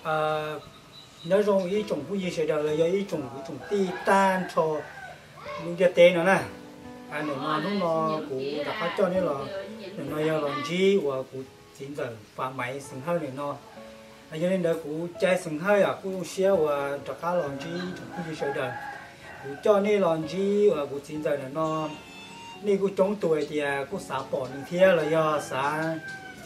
Nyob zoo ib tsoom phooj ywg sawv daws los yog ib tsoom kwv tsoom tij tag nrho lub ntiaj teb no na. Nim no hnub no kuv rov qab coj nej los, nim no yog los ntsib uas kuv txiv ntxawm Fav Maiv xeem Hawj nim no. Yog li ntawd kuv Cai xeem Hawj kuj zoo siab uas rov qab los ntsib ib tsoom phooj ywg sawv daws. Kuv coj nej los ntsib uas kuv txiv ntxawm nim no, nej kuj coob tus hais tias kuj xav pom nws thiab los yog xav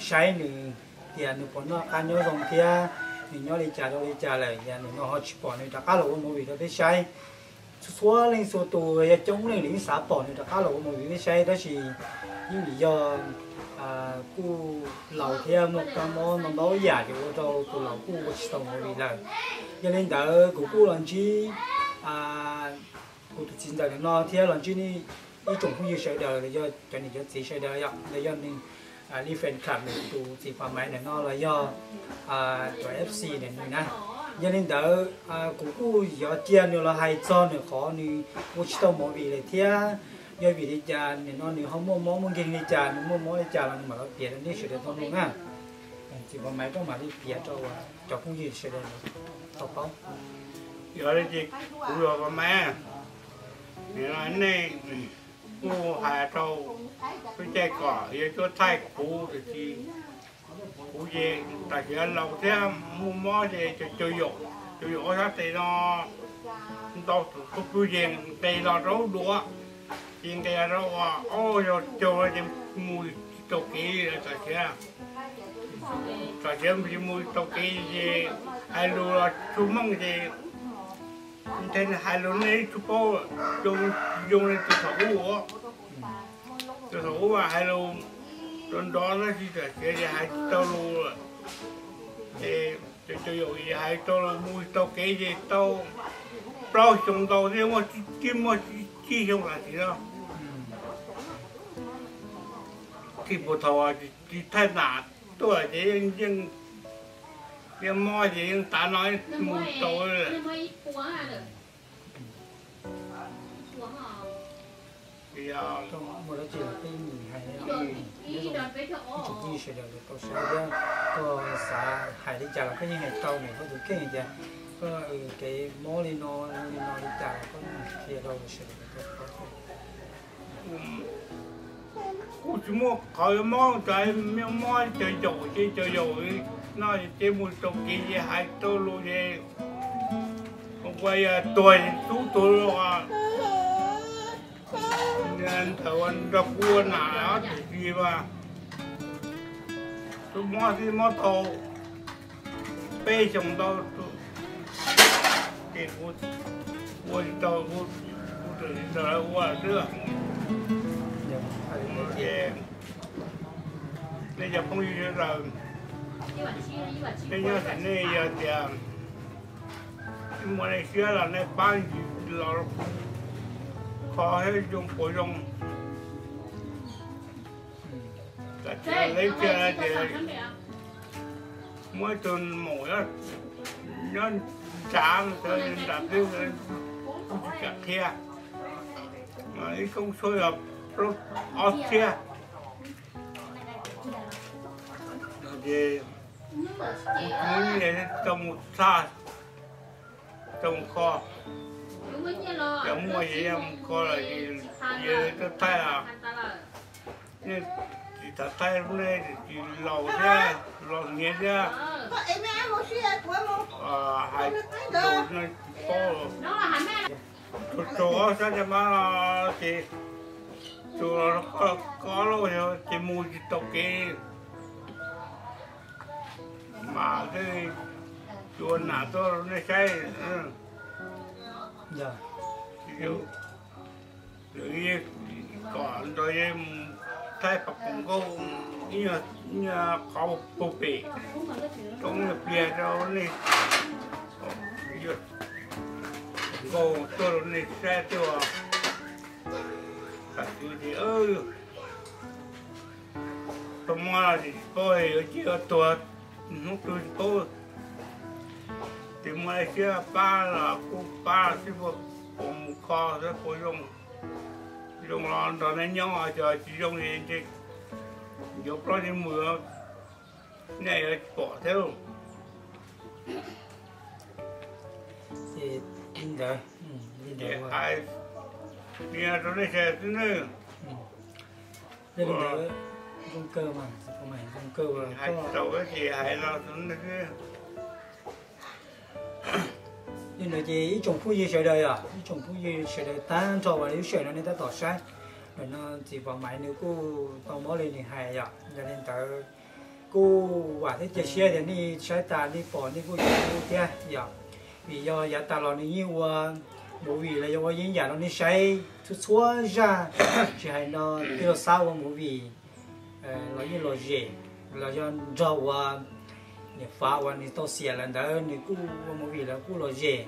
saib nws tias nws puas noj qab nyob zoo thiab nws nyob li cas rau li cas lawm, yog nim no ho tsis pom nws rov qab los ua movie rau peb saib. Txhua txhua leej txhua tus yog coob leej nws yeej xav pom nws rov qab los ua movie peb saib, tab sis yeej vim yog kuj laus thiab muaj kab mob ntau ntau yam ces ua rau tus laus kuj ua tsis tau movie lawm. Yog li ntawd kuv kuj los ntsib kuv tus txiv ntxawm nim no thiab los ntsib ib tsoom phooj ywg sawv daws los yog cov niam cov txiv sawv daws, los yog nws li fan club nws tus txiv Fav Maiv nim no los yog cov F C ntawm nws na. Yog li ntawd kuv kuj yuav cia nws los hais txog nws qhov nws ua tsis tau movie lawm thiab yog vim li cas nim no nws ho muaj mob muaj nkeeg li cas, nws muaj mob li cas los nws mam los piav rau nej sawv daws tau mloog na. Txiv Fav Maiv koj mam li piav rau cov phooj ywg sawv daws tau paub. Yog li ces kuv yog Fav Maiv, nim no nej kuj hais rau peb caij kom yog cuab thaij kuv tiam sis kuv ces tam sim no laus thiab muaj mob ces cov caug yaum, caug yaum ob sab tes no ntau tus pug ces nqes los rau duav, ces nqes los rau ua ob yog caug no ces mus tsis tau kev tam sim no. Tam sim no mus tsis tau kev ces hais lus los tsuj meej ces ntshe hais lus nej tsuj paub, zoo li tus thaum ub, tus thaum ub mas hais lus nrov nrov tab sis tam sim no ces hais tsis tau lus lawm. Ces cov caug yaum hais tau lus mus tsis tau kev ces tau plaub xyoo ntau thiab, muaj tsib, muaj tsib xyoo tam sim no. Txij puag thaum tsis thaij nam tuaj ces yeej, yeej mob ces yeej tav no mus tsis tau lawm. Muaj dab tsi los peb mus hais, ib tsoom phooj ywg sawv daws tau saib thiab, koj xav hais li cas los koj yeej hais tau ntawm koj tus kheej tias koj kev mob li no li no li cas los koj qhia rau sawv daws tau paub. Kuj tsis muaj qhov yuav mob, cov me mob cov yaum ces cov yaum no ces mus tsis tau kev ces hais tau lus ces ua yog tuag tub tuag los ntawm ua nrog kuv ua nam ob tug tsis mas tus mob twb mob tau peb xyoos ntau ces kuv ua tsis tau, kuv txawm tsis tau lawv ua xwb. Nej cov phooj ywg sawv daws, nej nyob tim nej yog tias muaj nej siab los nej pab ntsis los kho thiab zoo puas zoo. Leej twg tias muaj ib tug maum nyob nram, nram twg kuj tsis kam qhia, ib koob tshuaj yog plaub ob txhiab. Ces kuv tsis muaj nyiaj tau mus txhaj, tau mus kho. Yog muaj ces yog mus kho lawm ces yog tuaj thaij os. Nej tsis tau thaij, nej tsis laus thiab, laus hniav thiab, hais lus no tsis paub. Tsuas tsuas ob sab caj mab no ces tsuas koj lauj ces mus tsis tau kev. Mas thiaj li tsuas nam tuaj rau nej saib. Kom nrog yawg mus thaij pab pom nkauj ib nyuag qhov puag pem roob nyuag pliag rau nej, nkauj tuaj rau nej saib thiab. Tam sim no ces tau mob no ces tsis paub yuav ciaj yuav tuag, hnub twg tsis paub. Ces muaj siab pab los kuj pab xwb, puas mus kho xwb puas zoo. Zoo los nrog nej nyob, cov tsis zoo ces yuav plaub yeej mus, nej yuav tsis pom thiab lauj. Ces li ntawd, li ntawd, rau nej sawv daws xwb nawb. Yog li ntawd, zoo kawg mas, zoo kawg, hais tau ces hais los xwb. Li ntawd ces ib tsoom phooj ywg sawv daws yom, ib tsoom phooj ywg sawv daws tag nrho uas lub sij hawm no nej tab tom saib, ntawm no txiv Pov Maiv nws kuj tau mob li nws hais yom. Yog li ntawd kuj vam thiab cia siab tias nej saib tas nej pom nej kuj yuav hlub thiab yom. Vim yog yav tas los nws yeej ua movie los yog ua yeeb yam rau nej saib txhua txhua zaj, tsis hais no tej los xav ua movie los yeej lom zem, los yog nrog ua niam fav uas nws tau xiam lawm ntawd nws kuj ua movie lawm kuj lom zem.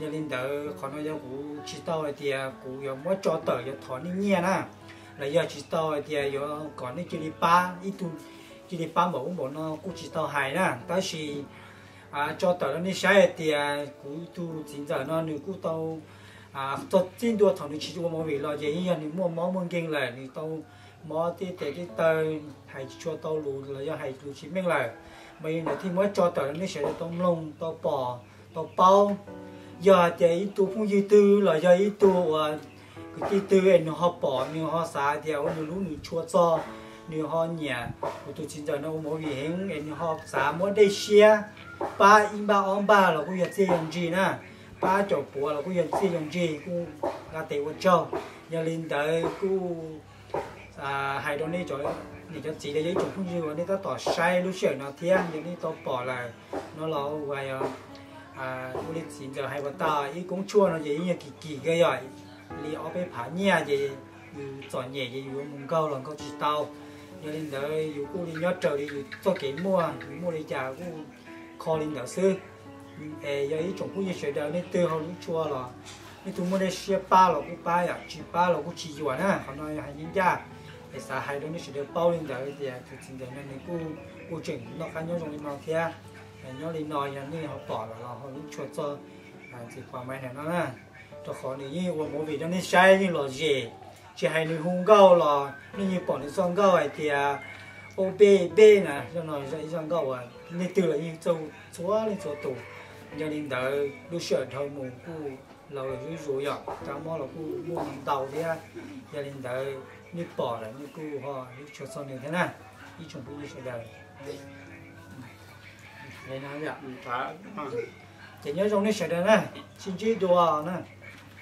Yog li ntawd qhov no yog kuv tsis tau hais tias kuv yuav muab tso tawm yuav thov nej nyiaj na, los yog tsis tau hais tias yuav kom nej cia li pab ib tug, cia li pab npaum ub npaum no kuj tsis tau hais na. Tab sis tso tawm rau nej saib hais tias kuv tus txiv ntxawm no nws kuj tau txog txij ntua thaum nws tsis ua movie los ces yeej yog nws muaj mob muaj nkeeg lawm, nws tau mob tej tes tej taw, hais tsis tshua tau lus los yog hais lus tsis meej lawm. Mas yog ntawd thiaj muab tso tawm rau nej sawv daws tau mloog tau pom tau paub. Yog hais tias ib tug phooj ywg twg los yog ib tug uas kwv tij twg es nws ho pom nws ho xav tias ua nws hlub nws tshua txog, nws ho nyiam kuv tus txiv ntxawm no ua movie heev es nws ho xav muab dej siab pab ib npaj ob npaj los kuj yog txiaj yog ntsig na, pab caum puav los kuj yog txiaj yog ntsig, kuj nqa tes ua tsaug. Yog li ntawd kuj hais rau nej cov niam cov txiv los yog ib tsoom phooj ywg uas nej tab tom saib lub sij hawm no thiab yog nej tau pom lawm no los uas ua li txiv ntxawm hais uas tau ib koob tshuaj no ces yeej yog kim kim kawg yom, li ob peb phav nyiaj ces yus txom nyem ces yus yuav mus nkaug los nkaug tsis tau. Yog li ntawd yus kuj li nyob raws li yus txoj kev muaj, yus muaj li cas kuj kho li ntawd xwb. Es yog ib tsoom phooj ywg sawv daws nej twg ho hlub tshua los, nej twg muaj dej siab pab los kuj pab yom, tsis pab los kuj tsis yuam na, qhov no yog hais ncaj ncaj. Es xav hais rau nej sawv daws paub li ntawd tias tus txiv ntxawm no nws kuj, kuj tseem noj qab nyob zoo li no thiab. Nyob li no yog nej ho pom los ho hlub tshua txog txiv Pov Maiv ntawm no na, rau qhov nws yeej ua movie rau nej saib yeej lom zem, tsis hais nws hu nkauj los nej yeej pom nws txoj nkauj hais tias ob peb peb na, zaj no yog ib zaj nkauj uas nej twg los yeej txawj hu txhua leej txhua tus. Yog li ntawd lub sij hawm dhau mus kuj laus lawm zuj zus yom, kab mob los kuj muaj ntau thiab. Yog li ntawd nej pom lawm nej kuj ho hlub tshua txog nws thiab na, ib tsoom phooj ywg sawv daws. Ces nyob zoo nej sawv daws na, sib ntsib dua na.